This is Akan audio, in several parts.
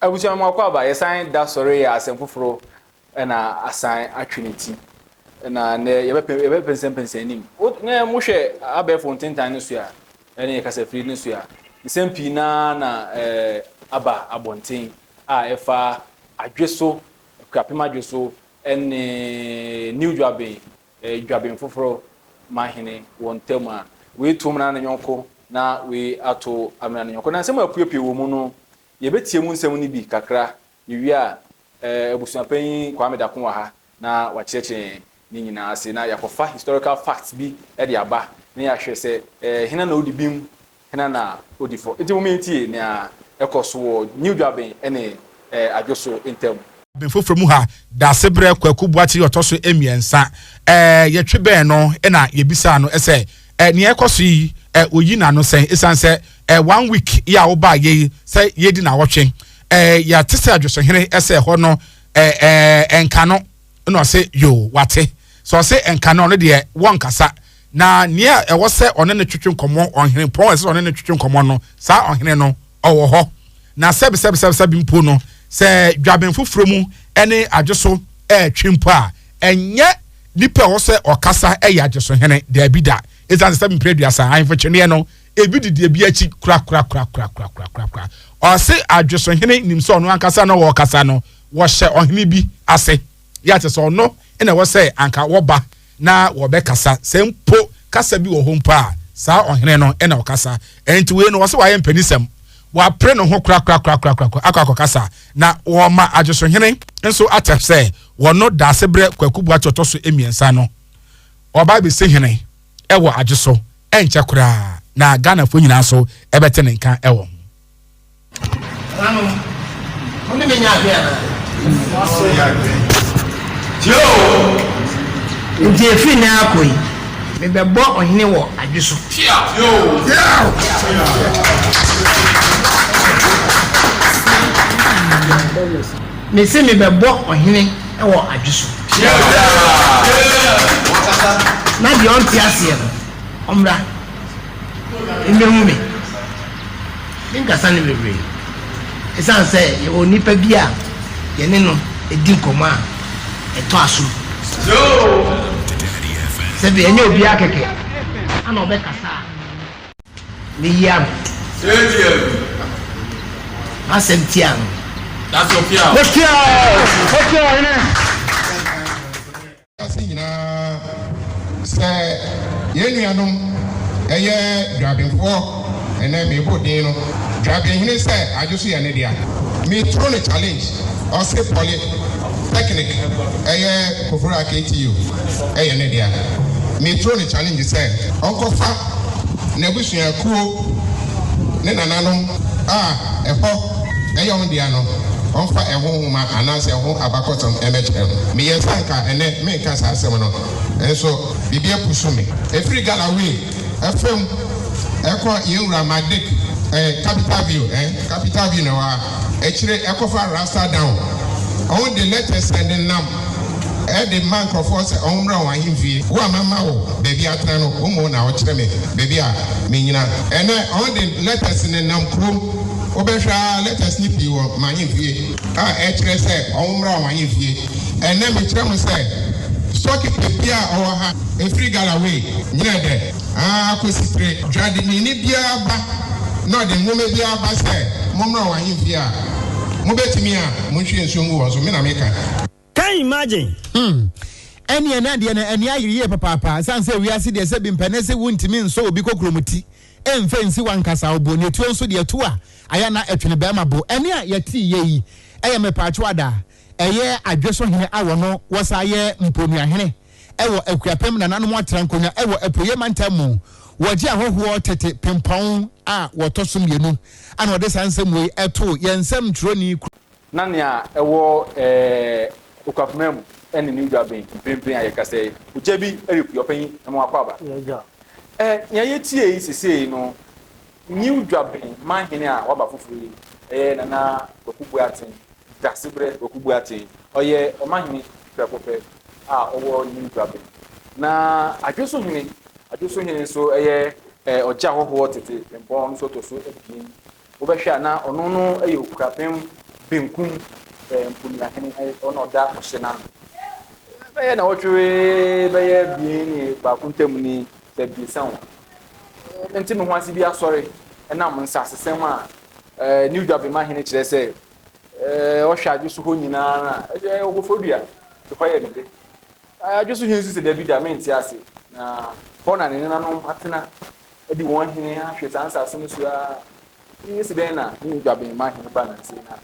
Abusua mu akwaaba, yɛsan da sɔre yɛ asɛm foforo na asan atwe ne ti. Na nɛ yɛbɛpɛ yɛbɛpɛnsɛmpɛnsɛn anim. Wo nɛ mohwɛ abɛɛfo ntentan no so a, ɛne yɛ kasafiri no so a, nsɛm pii naa na ɛɛ aba abɔnten a ɛfa adwe so, Akuapem adwe so ɛne New Dwaben, ɛɛ Dwaben foforo mahene wɔn ntam a, wei to amena ne yɔnko na wei ato amena ne yɔnko. Na nsɛm a apuepue wɔ mu no, Yɛbɛtie mu nsɛm no bi kakra, yɛwie a, Abusuapanyin Kwame Darko wɔ ha na wakyerɛkyerɛ yɛn ne nyinaa ase na yɛakɔfa historical facts bi de aba na yɛahwɛ sɛ hena na odi bem, hena na odi fɔ. Enti momma yɛntie nea ɛkɔ so wɔ New Dwaben ne Adwoso ntam. Ben foforɔ mu ha, Daasebrɛ Kwaku Boakye yɛ ɔtɔ so mmiɛnsa. Ɛɛ yɛtwe bɛn no na yɛbisaa no sɛ ɛ nea ɛkɔ so yi ɛ oyi n'ano sɛn ɛsiane sɛ ɛ one week yi a wobaa yɛ yi sɛ yɛdi n'awɔtwe ɛ yɛate sɛ adwosohene sɛ ɛhɔ no ɛ ɛ ɛnka no na ɔse yoo wate sɛ ɔse ɛnka no ɔno deɛ wɔnkasa na nea ɛwɔ sɛ ɔne no twetwe nkɔmmɔ ɔhene pɔn ɛsɛ sɛ ɔne no twetwe nkɔmmɔ no saa ɔhene no ɔwɔ hɔ na sɛbisɛbisɛbisɛbi mpo no sɛ dwaben foforɔ mu ne adwoso ɛretwe mpo a ɛnyɛ nipa ɛwɔ sɛ ɔkasa ɛyɛ adwoso hene daabi da ɛsiane sɛ mpere aduasa ahemfo tweneɛ no ebi didi ebi akyi korakorakorakorakorakorakora ɔse adwoso hene nim sɛ ɔno ankasa na ɔkasa no wɔhyɛ ɔhene bi ase yɛ ate sɛ ɔno na ɛwɔ sɛ anka wɔba na wɔbɛkasa, sɛ mpo kasa bi wɔ hɔ mpo a, saa ɔhene no na ɔkasa. Ɛnti wei no, wɔsɛ wayɛ mpanisɛm, wapere ne ho korakorakorakorakora akɔ akɔkasa, na wɔma adwosohene nso atɛ sɛ wɔno Daasebrɛ Kwaku Boakye ɔtɔ so mmiɛnsa no, ɔba abɛsi hene wɔ adwoso ɛnkyɛ koraa, na Ghanafoɔ nyinaa nso ɛbɛte ne nka wɔ ho. Nananom, mo ne me nyɛ adwene anaa? Nti ɛfiri nnɛ ara kɔ yi, mebɛbɔ ɔhene wɔ adwe so. Mese mebɛbɔ ɔhene wɔ adwe so. Na deɛ ɔnte aseɛ no, ɔmmra. Mmehu me. Menkasa no bebree. Esiane sɛ yɛwɔ onipa bi a yɛne no di nkɔmmɔ a ɛtɔ asom. Sɛbe ɛnyɛ obiara kɛkɛ na ɔbɛkasa a meyi ano. M'asɛm tia no. Wiase nyinaa, sɛ yɛn nuanom yɛ Dwabenfoɔ, ɛnɛ mebo din no, Dwabenhene sɛ adwo so yɛ ne dea. Me throw no challenge, ɔse poly technic ɛyɛ Kofora KTU ɛyɛ ne dea. Me throw no challenge sɛ ɔnkɔfa n'abusuakuo ne nananom a ɛhɔ ɛyɛ wɔn dea no, ɔmfa ɛho nwoma anaasɛ ɛho abakɔsɛm mmɛkyerɛ no. Meyɛɛ sɛ anka ɛnnɛ menka saa asɛm no, nso biribi apusu me. Ɛfiri Galloway fam ɛkɔ yɛn wura Magdic eh, Capital View eh, Capital View na ɛwɔ ha, akyire ɛkɔfa Rasta Down. Wɔn de letters nenam de ma nkurɔfoɔ sɛ wɔn mmra wɔn ahemfie. Wo a mama wo baabi atena no, wo mmom na wokyerɛ me baabi a mennyina. Ɛnnɛ wɔn de letters nenam kurom. Wobɛhwɛ ara letters no pii wɔ m'ahemfie a ɛkyerɛ sɛ wɔmmra wɔn ahemfie. Ɛnnɛ mekyerɛ mo sɛ storekeeper biara a ɔwɔ ha, ɛfiri Galloway, Nyerɛdɛ, ara kɔsi Tire, dwadini biara ba na ɔde nwoma biara ba sɛ mommra wɔn ahemfie a, mobɛtumi a monhwie nsuo ngu wɔn so. Me na meka. Can you imagine? Hmm. Ɛneɛ na deɛ no ani ayere yie papaapa ɛsiane sɛ wiase deɛ sɛ bi mpɛ ne se wontumi nsɔ obi kokuromoti ɛmfa nsi wankasa wo bo ne tuo nso deɛ tu a ayɛ na ɛtwene bɛrima bo ɛne a yɛte yɛ yi ɛyɛ mepatwo ada ɛyɛ adwe so hene a wɔno wɔsa yɛ mponua hene ɛwɔ akuapem nananom atra nkonya ɛwɔ apueɛ mantam mu wɔgye ahɔhoɔ tete pempɔn a wɔtɔ so mmienu ana ɔde saa nsɛm wei ɛto yɛn nsɛm twerɛni Na nea ɛwɔ ɛɛ Okuapemman mu ne New Dwaben mprempren a yɛkasa yi, ogya bi repue. Ɔpanyin, mema wo akwaaba. Ɛɛ nea yɛtie yi sesei no, New Dwaben manhene a waba foforo yi, ɛyɛ Nana Kwaku Boateng, Dasebrɛ Kwaku Boateng. Ɔyɛ ɔmanhene prɛko pɛ a ɔwɔ New Dwaben. Na Adwoso hene, Adwoso hene nso yɛ ɛɛ ɔgye ahɔhoɔ tete mpɔn, ɔno nso ɔtɔ so abien. Wobɛhwɛ a na ɔno no yɛ Okuapem benkum mponuahene, ɔno na ɔda ɔhye no ano. Bɛyɛ nnawɔtwe bɛyɛ abien ne baako ntam ni, sɛ abiɛsa o, mente me ho ase bi asɔre ɛnam nsasesɛm a New Dwabema hene kyerɛ sɛ ɔhwɛ adwo so hɔ nyinaa no a, ɛyɛ ɔkofodua, ɛhɔ yɛ ne de. Adwo so hene nso sɛ dabi da, mente ase. Na hɔ na ne nenanom atena adi wɔn hene ahwɛ saa nsase no so ara. Ese dɛn na ne dwabenmma hene ba nansa yi na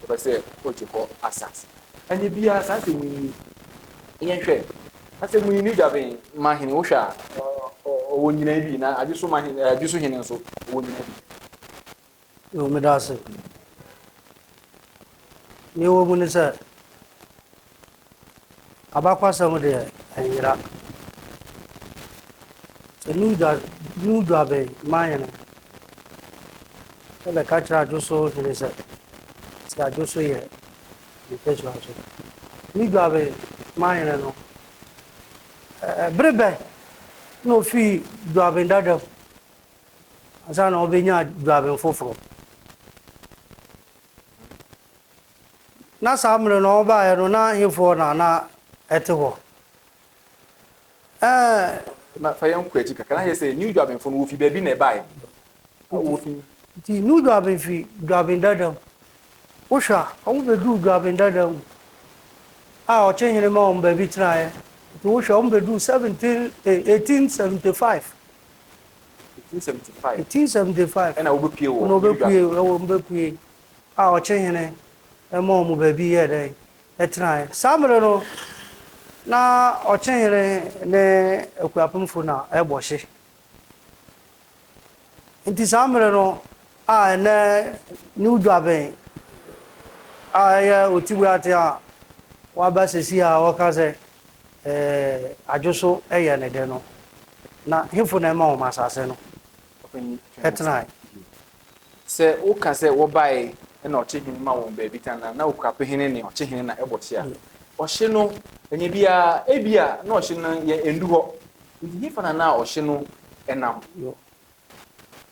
ɔpɛ sɛ ogye hɔ asase? Anyɛ biara saa asɛm yi yɛnhwɛ. Asɛm yi ne dwabenmma hene wohwɛ a ɔwɔ nyinaa bi na adwo so ma hene adwo so hene nso ɔwɔ nyinaa bi. Yo, meda ase. Nea ɛwɔ mu ne sɛ, Abakwasɛm deɛ, ɛnyera. Sɛ New Dwaben manhene bɛka kyerɛ Adwoso hene sɛ, sɛ Adwoso yɛ ne mpasua so. New Dwaben manhene no, bere bɛn na ofii Dwaben dada mu ansa na ɔbɛnya Dwaben foforɔ? Na saa mmerɛ no wɔbaeɛ no na hefoɔ na na ɛte hɔ? Ɛɛ. Na fa yɛn kɔ akyi kakra, na kyerɛ sɛ New Dwabenfo no wɔfi baabi na ɛbaeɛ. Wɔfi. Nti New Dwaben fi Dwaben dada mu. Wohwɛ a, wɔbɛduu Dwaben dada mu a Ɔkyehene ma wɔn baabi tenaeɛ. Nti wohwɛ a, wɔbɛduu 17, eh, 1875. 1875. 1875. Ɛna wɔbɛpue wɔ Ɛna New wɔbɛpue, Dwaben. wɔbɛpue. a ɔkyehene ma wɔn baabi yɛɛ dɛn? Tenae. Saa mmere no, na ɔkyehene ne Akuapemfo na ɛbɔ hye. Enti saa mmere no a ɛnnɛ New Dwaben a ɛyɛ Otibuate a waba seesei a wɔka sɛ Adwoso yɛ ne de no, na hefo na ɛma wɔn asase no tenae? Sɛ woka sɛ wɔbae na ɔkyehene ma wɔn baabi tena na na okuapehene ne ɔkyehene na ɛbɔ hye a, ɔhye no, ɛnyɛ biara, ebia na ɔhye no yɛ endu hɔ. Enti hefa na na ɔhye no nam? Yo.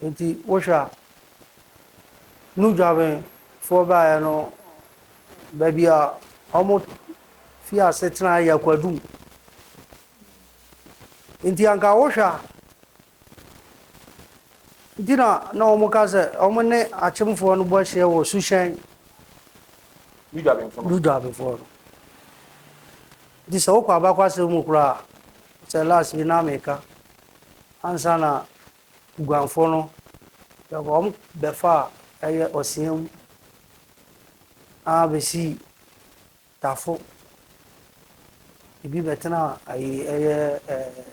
Enti wohwɛ a, New Dwabenfoɔ baeɛ no, baabi a wɔfii ase tenaeɛ yɛ Kwadum. Enti anka wohwɛ a, Nti na na wɔka sɛ wɔn ne akyemfoɔ no bɔ hyeɛ wɔ suhyɛn Dwadwenfoɔ no. Nti sɛ wokɔ abakwasɛm mu koraa a, sɛ last bi na meka ansa na Guanfoɔ no bɛkɔ, wɔn bɛfaa ɛyɛ ɔsea mu ara bɛsii Tafo, ebi bɛtena ayi ɛyɛ ɛɛ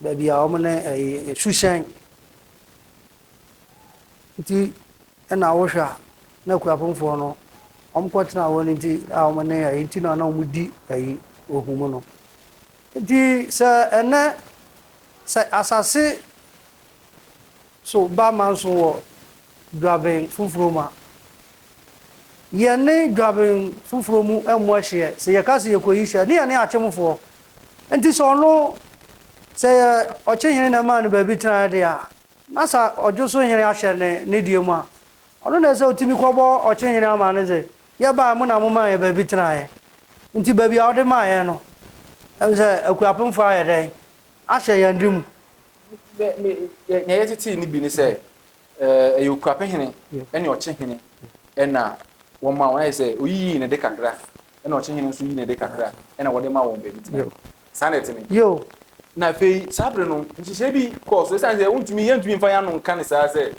baabi a wɔn ne ɛyi suhyɛn nti ɛna wohwɛ a na akuapemfoɔ no wɔn kɔtena hɔ no nti a wɔn ne ɛyi nti na na wɔn di ɛyi ohum no nti sɛ ɛnɛ sɛ asase So ba manso wɔ dwaben foforɔ mu a, yɛne dwaben foforɔ mu mmɔ hyeɛ. Sɛ yɛka sɛ yɛkɔyi hyɛ ne yɛne akyemfoɔ. Nti sɛ ɔno, sɛ yɛ ɔkyehene na ɛmaa no baabi tenaeɛ deɛ a, na sɛ ɔdwosohene ahyɛ ne ne deɛ mu a, ɔno na ɛsɛ sɛ ɔtumi kɔbɔ ɔkyehene amane sɛ, yɛbaeɛ mo na momaa yɛn baabi tenaeɛ. Nti baabi a wode maa yɛn no, ɛm sɛ Akuapemfoɔ ayɛ dɛn ahyɛ yɛn de mu. Nea yɛtetee no bi ne sɛ ɛyɛ okuapehene ne ɔkyehene na wɔma wɔn ayɛ sɛ oyiyii ne de kakra ɛna ɔkyehene nso yi ne de kakra ɛna wɔde ma wɔn baabi tena. Saa na ɛte ne. Na afei saa bere no nhyehyɛe bi kɔɔ so esiane sɛ wontumi yɛntumi mfa yɛn ano nka ne saa sɛ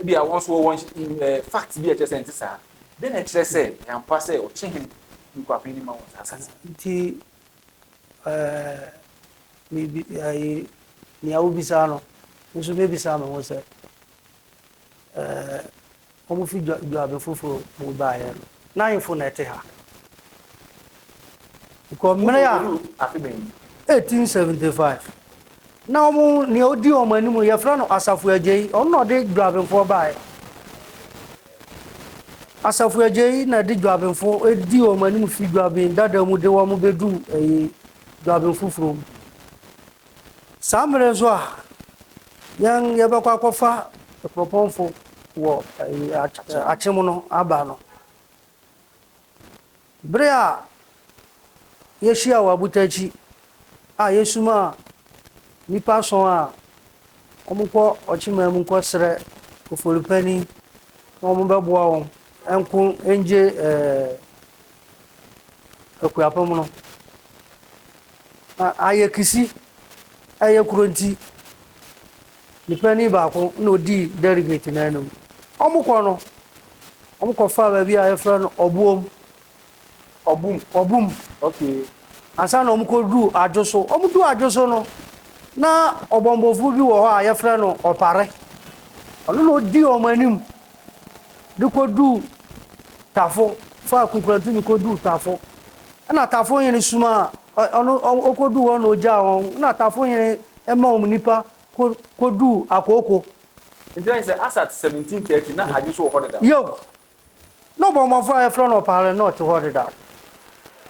ebi a wɔn nso wɔwɔ fact bi a ɛkyerɛ sɛ ɛnte saa. Dɛn na ɛkyerɛ sɛ ɛyɛ ampa sɛ ɔkyehene ne okuapehene ma wɔn saa asase? Nti ɛɛ Mebi ayi nea wobisa no, me nso mebisa me ho sɛ, ɛɛ wɔfi dwa dwabe foforɔ mu baeɛ no, na ahemfo na ɛte ha? Because mmerɛ a 1875 na wɔn nea odi wɔn anim yɛfrɛ no Asafo Agyei, ɔno na ɔde dwabenfoɔ baeɛ. Asafo Agyei na ɛde dwabenfoɔ di wɔn anim fi dwaben dada mu de wɔn bɛdu ɛyi dwaben foforɔ mu. Saa mmerɛ nso a yɛn yɛbɛkɔ akɔfa akuropɔnfo. wɔ Akyem no aba no. Bere a yehyiaa wɔ Abotakyi a yesumaa nnipa ason a wɔkɔ Ɔkyeman mu nkɔsrɛ Ofori Panin na wɔbɛboa wɔn nko ngye Akuapem no. Na Ayekisi yɛ kuro nti, ne panin baako na odii delegate no anim. Wɔkɔ no, wɔkɔfaa baabi a yɛfrɛ no Ɔboom. Ɔbum. Ɔbum. Okay. Ansa na wɔkɔduu Adwo so. Wɔduu Adwo so no, na ɔbɔmmɔfoɔ bi wɔ hɔ a yɛfrɛ no Ɔpare. Ɔno na ɔdii wɔn anim de kɔduu Tafo, faa Kukurantumi kɔduu Tafo. Ɛna Tafo hene somaa, ɔno ɔkɔduu hɔ na ɔgyaa wɔn. Ɛna Tafo hene ma wɔn nnipa kɔduu Akooko. Nti na kyerɛ sɛ Asat 1730 na Adwo so wɔ hɔ deda. Yiw. Na ɔbɔmmɔfo a wɔfrɛ no Ɔpaare no na ɔte hɔ dedaw.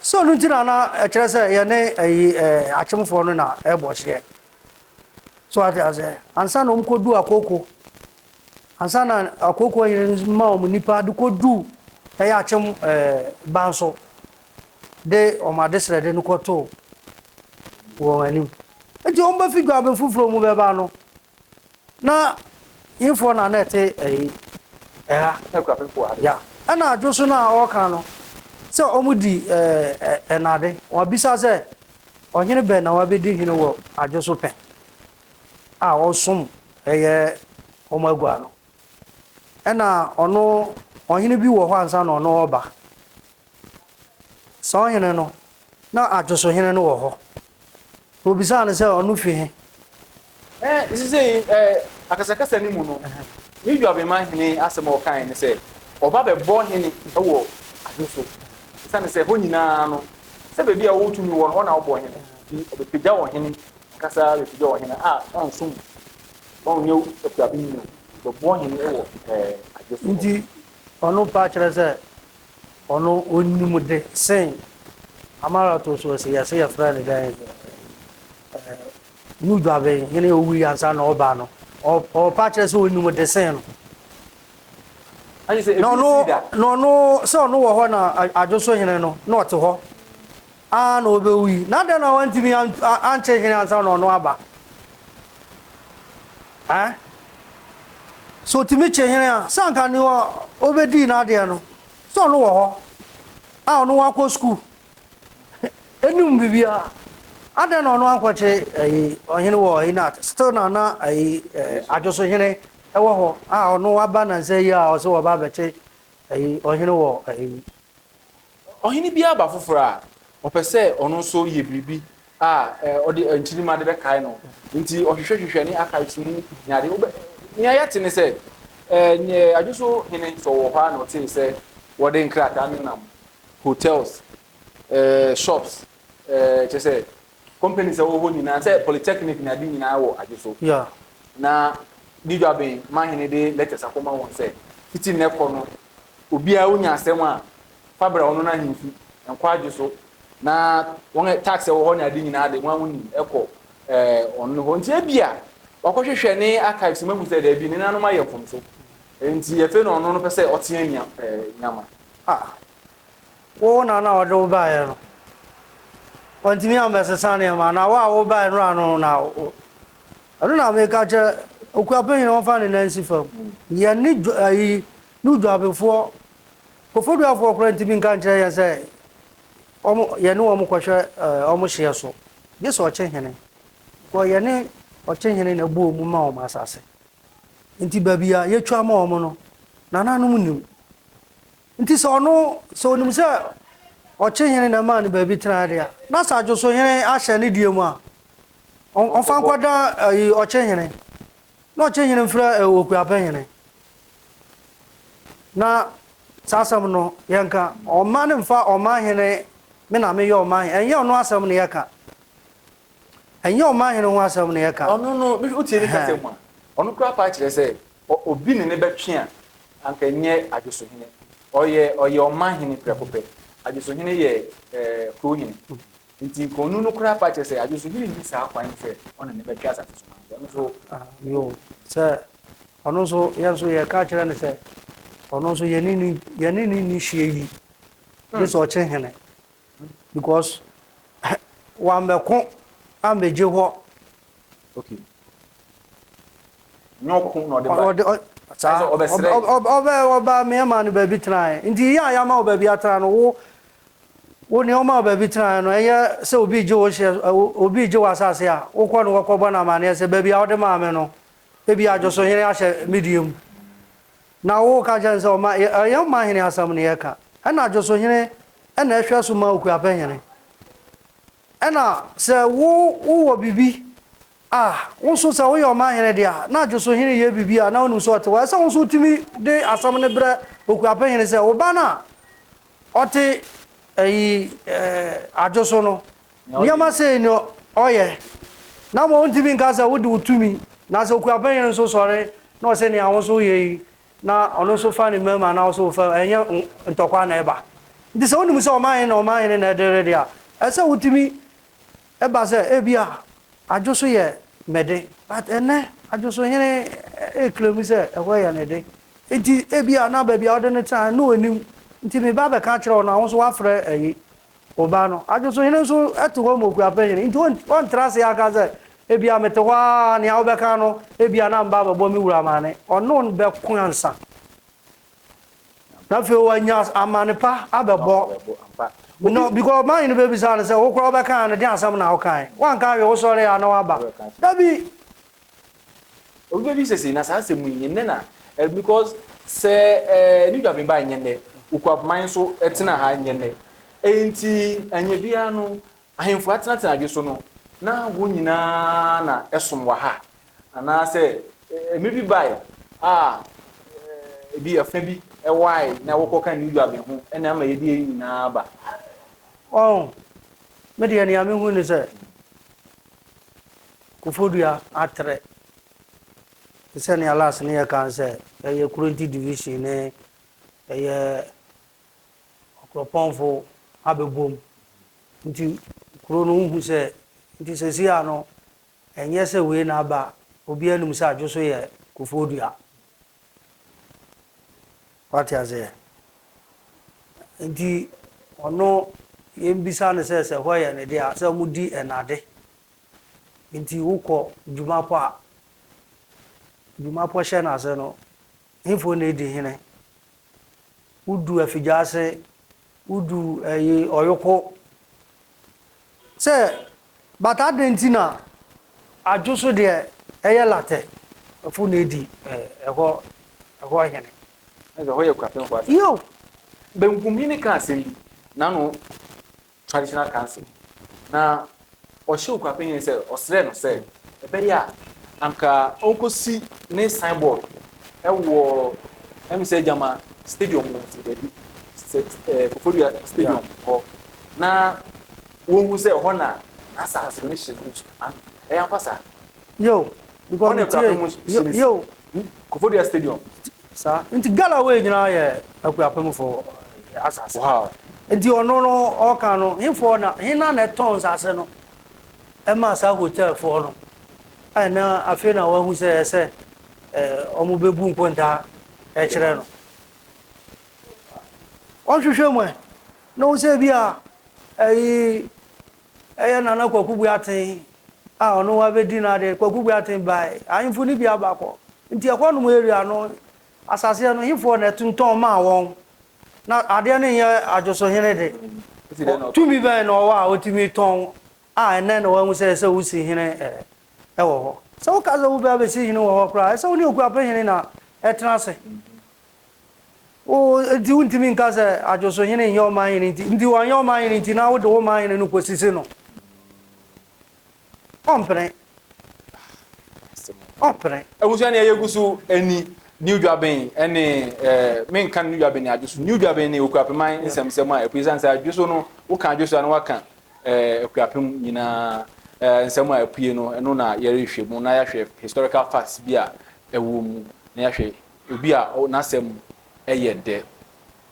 So ɛno nti na na ɛkyerɛ sɛ yɛne ayi ɛɛ akyemfoɔ no na ɛrebɔ hyeɛ? So ate aseɛ? Ansa na wɔkɔduu Akooko, ansa na Akooko hene no ma wɔn nnipa de kɔduu ɛyɛ akyem ɛɛ ban so de wɔn adesrɛde no kɔtoo wɔn anim. Nti wɔbɛfi Dwaben foforɔ mu bɛba no, Na hefoɔ na na ɛte ɛyi ɛha? Na Akuapemfo wɔ ha de. Ya. Ɛna adwo so no a ɔreka no sɛ wɔn di ɛɛ ɛnade. Wabisa sɛ ɔhene bɛn na wabɛdi hene wɔ adwo so pɛn a ɔsom ɛyɛ wɔn agua no. Ɛna ɔno ɔhene bi wɔ hɔ ansa na ɔno ɔreba. Saa ɔhene no, na adwosohene no wɔ hɔ. Na obisaa no sɛ, Ɔno fi he? Ɛ, sesei, ɛ, akasakasa no mu no, ne Dwabema hene asɛm a ɔkae ne sɛ, ɔba bɛbɔ hene wɔ adwo so. Esiane sɛ hɔ nyinaa no, sɛ baabi a ɔwɔ tumi wɔ no, hɔ na ɔbɔ hene nti, ɔbɛpagya ɔhene ankasa bɛpagya ɔhene a ɔnsom, ɔnyɛ akuapem ni o, ɔbɛbɔ hene wɔ, ɛ, adwo so hɔ. Nti ɔno pa kyerɛ sɛ Ɔno ɔnim de sen Amarato so ɔse yɛse yɛfrɛ no dɛn ɛɛ New Dwaben hene owui ansa na ɔba no ɔpa kyerɛ sɛ ɔnim de sen no. Na ɔno na ɔno sɛ ɔno wɔ hɔ na Adwoso hene no na ɔte hɔ aa na ɔbɛwui na adɛn na wantumi ankye hene ansa na ɔno aba ɛɛ Sɛ ɔtumi kye hene a sɛ anka ne ɔbɛdii n'adeɛ no Sɛ ɔno wɔ hɔ a ɔno wakɔ sukuu ɛnim biribiara adɛn na ɔno ankɔkye ɛyi ɔhene wɔ ɛyi na still na na ɛyi adwoso hene ɛwɔ hɔ a ɔno waba nansa yi a ɔsɛ wɔba abɛkye ɛyi ɔhene wɔ ɛyi. Ɔhene biara ba foforɔ a, ɔpɛ sɛ ɔno nso yɛ biribi a ɔde nkyirimma de bɛkae no. Nti ɔhwehwɛhwehwɛ ne archives mu ne ade. Wobɛ, nea yɛate ne sɛ, ɛɛ, Adwoso hene sɛ ɔwɔ hɔ ara na ɔtee sɛ wɔde nkrataa nenam hotels, ɛɛ, shops, ɛɛ, kyerɛ sɛ companies a ɛwɔ hɔ nyinaa, sɛ polytechnic ne ade nyinaa wɔ Adwoso. Yeah. Na Didwaben manhene de letters akɔma wɔn sɛ, fiti nnɛ kɔ no, obiara onya asɛm a, fa bra ɔno n'ahemfi, nkɔ Adwoso. Na wɔn tax a ɛwɔ hɔ ne ade nyinaa de, wɔn a wonim, ɛkɔ ɛɛ ɔno ne hɔ. Nti ebia wakɔhwehwɛ ne archives mu ahu sɛ daabi, ne nananom ayɛ mfomso. Nti afei na ɔno no pɛ sɛ ɔtea nia ɛɛ nneɛma. Ah, wo na na ɔde wo baeɛ no, wantumi ammɛsesa nneɛma, na wo a wobaeɛ nnora no na wo, ɛno na meka kyerɛ Okuapɛn nyina ɔmfa ne nan nsi fam. Yɛne dwa ayi ne dwabefoɔ, Kofoduafoɔ koraa ntumi nka nkyerɛ yɛn sɛ wɔn yɛne wɔn kɔhwɛ wɔn hyeɛ so, gye sɛ ɔkyehene. Because yɛne ɔkyehene na ɛbɔɔ mu ma wɔn asase. Nti baabi a yɛtwa ma wɔn no, nananom nim. Nti sɛ ɔno, sɛ ɔnim sɛ ɔkyehene na ɛmaa no baabi tenaeɛ deɛ a, na sɛ adwosohene ahyɛ ne deɛ mu a, ɔmfa nkɔda ayi ɔkyehene. Na ɔkyehene mfrɛ okuapɛhene. Na saa asɛm no yɛnka. Ɔmma no mfa ɔmanhene, me na meyɛ ɔmanhene. Ɛnyɛ ɔno asɛm na yɛka. Ɛnyɛ ɔmanhene ho asɛm na yɛka. Ɔno no, wotie ne kasa mu a, ɔno koraa paa kyerɛ sɛ obi ne no bɛtwe a, anka ɛnyɛ Adwosohene. Ɔyɛ ɔyɛ ɔmanhene prɛko pɛ. Adwosohene yɛ ɛɛ kurohene. Nti nka ɔno no koraa paa kyerɛ sɛ Adwosohene nni saa kwan sɛ ɔne no bɛtwe asase so manhene. Ɔno nso. Yoo, sɛ. Ɔno nso, yɛn nso yɛka kyerɛ no sɛ, ɔno nso yɛne no yɛne no nni hyeɛ yi, gye sɛ ɔkye hene. Because wammɛko ammɛgye hɔ. Okay. Nyɛ ɔko na ɔde ba. Ɔde ɔ saa Ɔbɛsrɛ. Ɔbɛ ɔba mmarima no baabi tenaeɛ. Nti yɛ a yɛama wo baabi atena no, wo wo nea ɔma wo baabi tenaeɛ no, ɛnyɛ sɛ obi regye wo hyeɛ obi regye w'asase a, wokɔ no wɔkɔbɔ no amaneɛ sɛ baabi a wode maa me no, Ebia Dwosohene ahyɛ me deɛ mu, na woreka kyerɛ no sɛ ɔma, ɛyɛ ɔmanhene asɛm na yɛreka. Ɛna Dwosohene na ɛhwɛ so ma Okuapɛhene. Ɛna sɛ wo wowɔ biribi a, wo nso sɛ woyɛ ɔmanhene deɛ a, na Dwosohene yɛ biribi a na wonim sɛ ɔte hɔ. Ɛsɛ sɛ wo nso wotumi de asɛm no brɛ Okuapɛhene sɛ wo ba no a ɔte ayi ɛɛ adwo so no, Nneɛma sei na ɔyɛ, na mmom wontumi nka sɛ wode wo tumi, na sɛ okuapanyin nso sɔre na ɔsɛ nea wo nso woyɛ yi, na ɔno nso fa ne mma mu anaa wo nso wofa mu, ɛnyɛ ntɔkwa na ɛba. Nti sɛ wonim sɛ ɔmanhene na ɔmanhene na ɛde rede a, ɛsɛ sɛ wotumi ba sɛ ebia adwo so yɛ me de, but ɛnnɛ adwo so hene reclaim sɛ ɛhɔ yɛ ne de. Nti ebia na baabi a wode no tenae no na ɔnnim, nti meba abɛka akyerɛ wo na wo nso woafrɛ ayi. Ɔbaa no, Adwosohene nso te hɔ ma Okuapɛhene, nti ɔntra ase aka sɛ, Ebia mete hɔ ara, nea wobɛka no, ebia na meba abɛbɔ me wura amane. Ɔne wo bɛko ansa, na afei wanya amane pa abɛbɔ. No, because ɔmanhene bɛbisa no sɛ, wo koraa wobɛkaa no, deɛn asɛm na wokae? Woanka hwee, wosɔree a na woaba. Dabi! Obi bɛbisa sei, na saa asɛm yi, nnɛ na, because sɛ eh, ne dwaben bae nyɛ nnɛ, Okuapman nso tena ha nyɛ nnɛ. Enti anyɛ biara no, ahemfo atenatena adwe so no, na wɔn nyinaa na ɛsom wɔ ha. Anaasɛ mmere bi bae a ebi ɛfa bi wae na wɔkɔka ne dwaben ho na ama yɛde yɛn nyinaa ba. Ɔn, me deɛ nea mehu ne sɛ, Koforidua atrɛ te sɛ nea last no yɛka no sɛ ɛyɛ Kuronti division ne ɛyɛ Ɔkoropɔnfo abɛbom nti kuro no wohu sɛ nti sɛsi a no ɛnyɛ sɛ wei na aba obiara nim sɛ Adwo so yɛ Koforidua. Wate aseɛ? Nti ɔno yɛmbisa no sɛ sɛ hɔ yɛ ne dea sɛ wɔdi ɛnade. Nti wokɔ dwumapɔ a, dwumapɔ hyɛ no ase no, hefoɔ na edi hene? Wodu Afigyaase, wodu ɛyi Ɔyoko. Sɛ but adɛn nti na Adwo so deɛ ɛyɛ Latɛ fo na edi ɛhɔ ɛhɔ hene? Ɛsɛ hɔ yɛ Kuapemfo asase. Yo! Benkumhene kaa asɛm bi, n'ano Traditional Council, na ɔhyɛɛ Okuapehene sɛ ɔsrɛɛ no sɛ ɛbɛyɛ a anka ɔnkɔsi ne signboard wɔ ɛm sɛ gyama stadium wɔ sɛ baabi sɛ ɛɛ Koforidua stadium hɔ na wɔnhu sɛ ɛhɔ na n'asase no hyɛ no ɛyɛ ampa saa. Yo, because Hɔ na metie Akuapem hyɛ ne si. yo. Koforidua stadium. Saa nti gala wei nyinaa yɛ Akuapemfo asase. Wow. Nti ɔno no ɔka no hefoɔ na hena na ɛtɔn nsase no ɛma saa hotel foɔ no a na afei na wahu sɛ ɛsɛ wɔn bɛbu nkontaa ɛkyerɛ no. Ɔnhwehwɛ mu ɛ na ɔhu sɛ bi a ɛyi Ɛyɛ Nana Kwaku Boateng a ɔno wabɛdi n'adeɛ. Kwaku Boateng bae, ahemfo no bi aba kɔ. Nti ɛhɔ nom area no, asaseɛ no, hefoɔ na ɛtontɔn maa wɔn? Na adeɛ no nyɛ Adwosohene de. Tumi bɛn na ɔwɔ a ɔtumi tɔn a ɛnnɛ na wahu sɛ ɛsɛ wosi hene wɔ hɔ? Sɛ woka sɛ wobɛ abɛsi hene wɔ hɔ koraa a, ɛsɛ wo ne Okuapehene na ɛtena ase. Wo nti wontumi nka sɛ Adwosohene nyɛ ɔmanhene nti, nti ɔnyɛ ɔmanhene nti na wode wo manhene no kɔsisi no. Ɔmpene. Ɔmpene. Abusua nea yɛgu so ani New Dwaben ne eh, menka New Dwaben ne Adwoso. New Dwaben ne Okuapeman nsɛmsɛm a apue sane sɛ Adwoso no, woka Adwoso a na waka eh, Akuapem nyinaa eh, nsɛm a apue no, ɛno na yɛrehwɛ mu na yɛahwɛ historical facts bi a ɛwɔ mu na yɛahwɛ Obi a n'asɛm yɛ dɛ.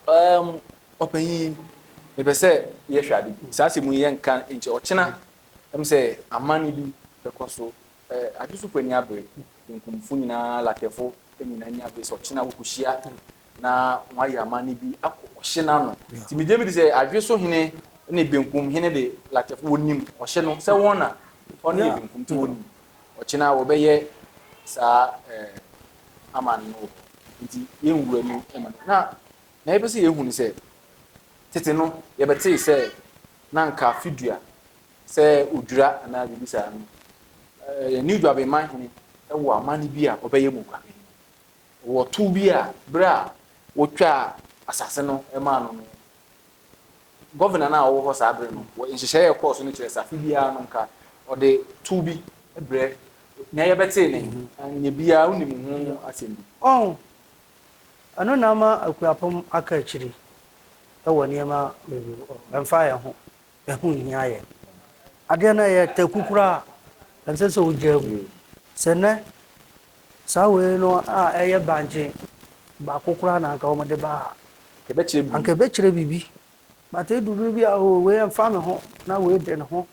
Erm ɔpanyin, mepɛ sɛ yɛhwɛ ade bi. Saa asɛm yi yɛnka nkyɛ. Ɔkyena, ɛm sɛ amanne bi bɛkɔ so. Eh, Adwosofo ani abere, Benkumfo nyinaa, Latɛfo. nyinaa ani abere sɛ ɔkyena wɔkɔhyia na wɔayɛ amanne bi akɔ ɔhye no ano. Nti megye medi sɛ Adwe so hene ne Benkum hene de Latɛfo wɔnim ɔhye no sɛ wɔn na hɔ no yɛ Benkum nti wɔnim ɔkyena wɔbɛyɛ saa eh, amanne no wɔ hɔ. Nti yɛnwura mu ma no. Na na yɛpɛ sɛ yɛhu ne sɛ tete no yɛbɛtee sɛ na nka fidua sɛ odwira anaa biribi saa no, eh, New Dwabenman hene wɔ amanne bi a ɔbɛyɛ mu Okuapehene. Ɔwɔ tow bi a bere a wotwaa asase no maa no no, gɔvena no a ɔwɔ hɔ saa bere no, wɔ nhyehyɛe a ɛkɔɔ so no kyerɛ sɛ afe biara no nka ɔde tow bi brɛ. Nea yɛbɛtee ne anyɛ biara, wonim ho asɛm bi. Ɔho, ɛno na ama Akuapem aka akyiri wɔ nneɛma bebree ho. Ɛmfa yɛn ho. Ɛho nhia yɛn. Adeɛ no ɛyɛ taku koraa a, ɛnsɛ sɛ wogyaa mu. Sɛ nnɛ, saa wei no a ɛyɛ bankye baako koraa na anka wɔde ba a, anka ɛbɛkyerɛ biribi. But ɛdu bere bi a, oh, wei ɛmfa me ho, na wei de ne ho.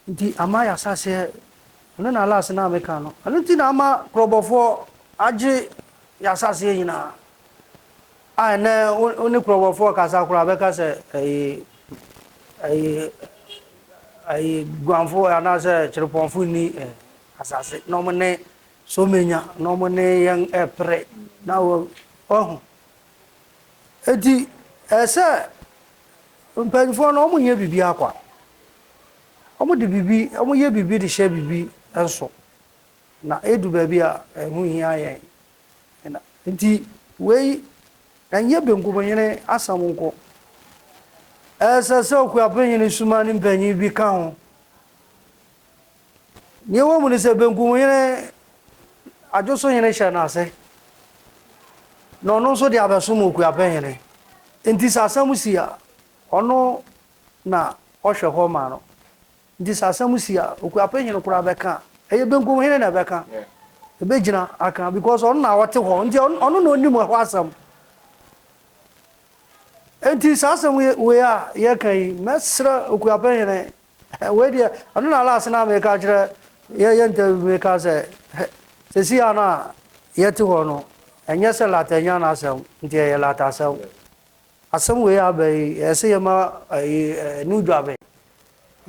Nti ama yɛasaseɛ, ɛno na last no a meka no, ɛno nti na ama korɔbɔfoɔ agye yɛasaseɛ nyinaa. A ɛnɛ wo ne kurɔbɔfoɔ kasa koraa bɛka sɛ ɛyi ɛyi ɛyi guanfo anaasɛ kyerepɔnfo nni ɛ asase na wɔn ne somenya na wɔn ne yɛn ɛpere na wɔ ɔho eti ɛsɛ mpanyinfoɔ no wɔn nyɛ biribi akwa wɔn de biribi wɔn yɛ biribi de hyɛ biribi nso na edu baabi a ɛho hia yɛn. Na nti wei ɛnyɛ Benkumhene asɛm nko. Ɛsɛ sɛ Okuapehene suma ne mpanyin bi ka ho. Nea ɛwɔ mu ne sɛ Benkumhene Adwosohene hyɛ n'ase, na ɔno nso de abɛsom Okuapehene. Nti sɛ asɛm si a, ɔno na ɔhwɛ hɔ ma no. Nti sɛ asɛm si a, Okuapɛ hene koraa bɛka a, ɛyɛ Benkum hene na ɛbɛka. Ɛbɛgyina aka because ɔno na ɔte hɔ, nti ɔno na ɔnim ɛhɔ asɛm. Nti saa asɛm wei a yɛka yi, mɛsrɛ Okuapɛ hene, wei deɛ, ɛno na last na meka kyerɛ, yɛyɛ interview meka sɛ, sɛsi a na yɛte hɔ no, ɛnyɛ sɛ Lata nya n'asɛm, nti ɛyɛ Lata asɛm. Asɛm wei a aba yi, ɛyɛ sɛ yɛma ɛyi New Dwaben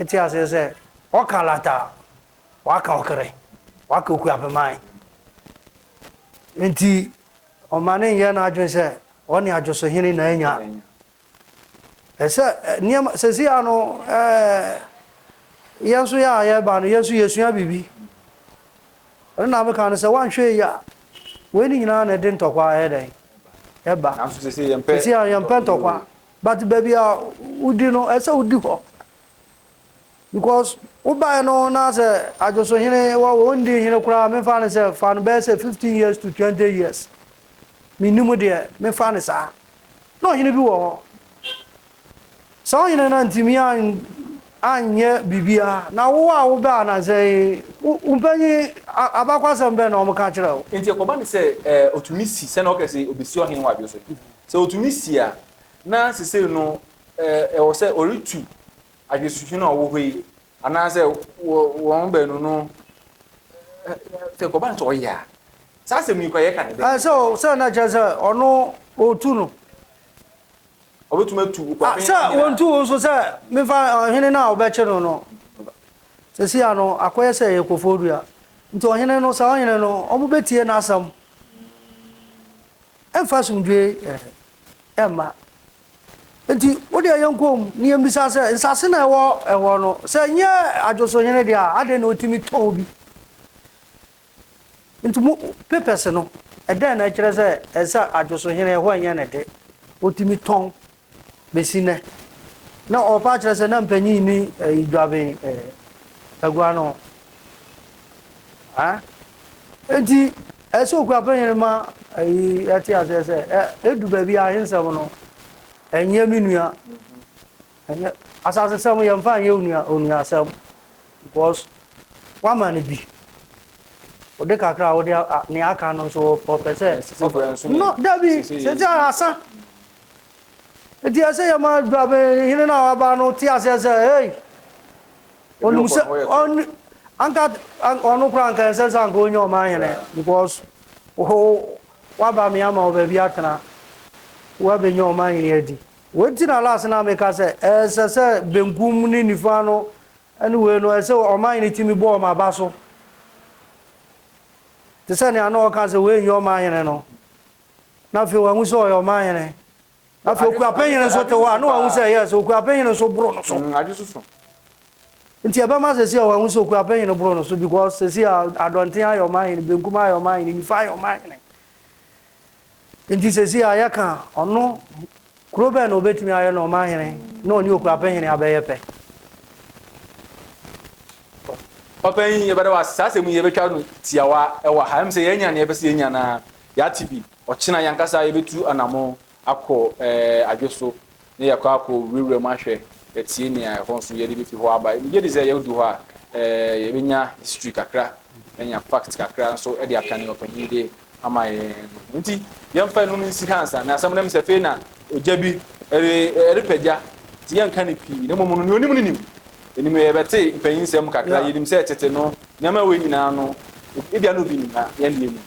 te aseɛ sɛ ɔka Lata a, waka Ɔkere, waka Okuapeman. Nti ɔma no nyɛ n'adwene sɛ ɔne Adwosohene na anya. Ɛsɛ nneɛma sɛsi a no ɛɛ yɛn nso yɛ a yɛba no yɛn nso yɛsua biribi. Ɛno na meka no sɛ woanhwɛ yie a wei ne nyinaa na ɛde ntɔkwa ɛyɛ dɛn ɛba. Nanso sese yɛmpɛ. Sese a yɛmpɛ ntɔkwa but baabi a wodi no ɛsɛ wodi hɔ because wobaeɛ no na sɛ adwosohene wɔ wɔndi hene koraa memfa no sɛ fa no bɛyɛ sɛ 15 years to 20 years mennim deɛ memfa no saa na ɔhene bi wɔ hɔ Saa ɔhene no antumi anyɛ biribiara, na wo a wobaa nnansa yi, wo mpanyin abakwasɛm bɛn na wɔka kyerɛɛ wo? Enti ɛkɔba no sɛ ɔtumi si, sɛnea ɔka sɛ ɔbɛsi ɔhene wɔ adwo so no, sɛ ɔtumi si a, na seesei no ɛwɔ sɛ ɔretu adwesohene a ɔwɔ hɔ yi, anaasɛ wɔn baanu no, sɛ ɛkɔba no sɛ ɔyɛ a, saa asɛm yi koraa yɛka no dɛn? Sɛ sɛ na kyerɛ sɛ ɔno ɔretu no. Ɔbɛtumi atu Ah, okuapɛn sɛ hene a. wɔntu wo nso sɛ memfa ɔhene no a wɔbɛkye no no. Seesei ano akɔyɛ sɛ ɛyɛ kofodua. Nti ɔhene no, saa ɔhene no, wɔbɛtie n'asɛm. Ɛmfa asomdwoe mma. Nti wo deɛ yɛnkɔ mu na yɛmmisa sɛ, nsase no a ɛwɔ ɛhɔ no, sɛ ɛnyɛ Adwosohene deɛ a, adɛn na ɔtumi tɔn bi? Nti mo papers no ɛdɛn na ɛkyerɛ sɛ ɛsɛ Adwosohene ɛhɔ nyɛ ne de otumi tɔn besi nɛ na ɔpa akyerɛ sɛ na mpanyin ni ɛyi dwaben ɛɛ agua no ah nti ɛsɛ okura panyin ma ɛyi ɛte aseɛ sɛ ɛ edu baabi a ahensɛm no ɛnyɛ me nua ɛnyɛ asasesɛm yɛmfa nyɛ onua onuasɛm. Because woama no bi, wode kakra a wode nea aka no nso ɔpɛ sɛ. No, dabi, sɛ asa. Nti ɛsɛ yɛ ma hene no a waba no te aseɛ sɛ, hey, onim sɛ ɔne Anka ɔno koraa anka ɛnsɛ sɛ anka ɔnya ɔmanhene because wo waba me ama wo baabi atena woabɛnya ɔmanhene adi. Wei nti na last na meka sɛ ɛsɛ sɛ benkum ne nifa no ne wei no ɛsɛ ɔmanhene tumi bɔ wɔn aba so te sɛ nea na ɔka sɛ wei nyɛ ɔmanhene no na afei wahu sɛ ɔyɛ ɔmanhene. Afei okuapɛnyini nso te hɔ a na wahu sɛ yes okuapɛnyini nso boro no so. Ade soso. Nti ɛbɛma sɛsi a wahu sɛ okuapɛnyini boro no so because sɛsi a adɔnten ayɛ ɔmanhene, benkum ayɛ ɔmanhene, nifa ayɛ ɔmanhene. Nti sɛsi a yɛka ɔno kuro bɛn na obetumi ayɛ no ɔmanhene na ɔne okuapɛnyini abɛyɛ pɛ. Ɔpanyin yɛbɛda wo ase saa asɛm yi yɛbɛtwa no tiawa ɛwɔ ha ɛm sɛ yɛanya nea yɛpɛ sɛ yɛnya no ara yɛate bi. Ɔkyena yɛn ankasa yɛbɛtu anammɔn akɔ adwo so na yɛakɔ akɔ wurawura mu ahwɛ, atie nea ɛhɔ nso yɛde bɛfi hɔ aba. Megye di sɛ yɛdu hɔ a, yɛbɛnya history kakra, anya fact kakra nso de aka nea ɔpanyin de ama yɛn no ho. Nti yɛmfa ɛno no nsi ha ansa na asɛm no sɛ afei na ogya bi repɛ gya, nti yɛnka no pii na mmom no nea onim no nim. Yɛnim yɛbɛte mpanyin nsɛm kakra, yɛnim sɛ tete no nneɛma wei nyinaa no ebia na obi nim na yɛn deɛ nim.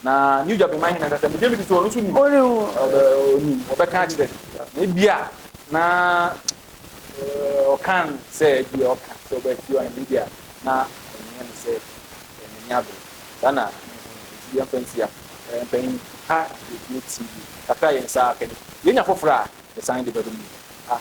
Na New Japan hene ankasa, megye medi sɛ ɔno nso nim. Ɔnim, ɔbɛka akyerɛ. Na ebia na ɔka sɛ ebia ɔka sɛ ɔbɛfi ɔhene ebia na ɛnyɛ no sɛ n'ani abere. Saa na nti yɛmfa nsia mpanyin ha yɛ TV kakra yɛn nsa aka ni. Yɛnya foforɔ a yɛsan de bɛdom no. Ha.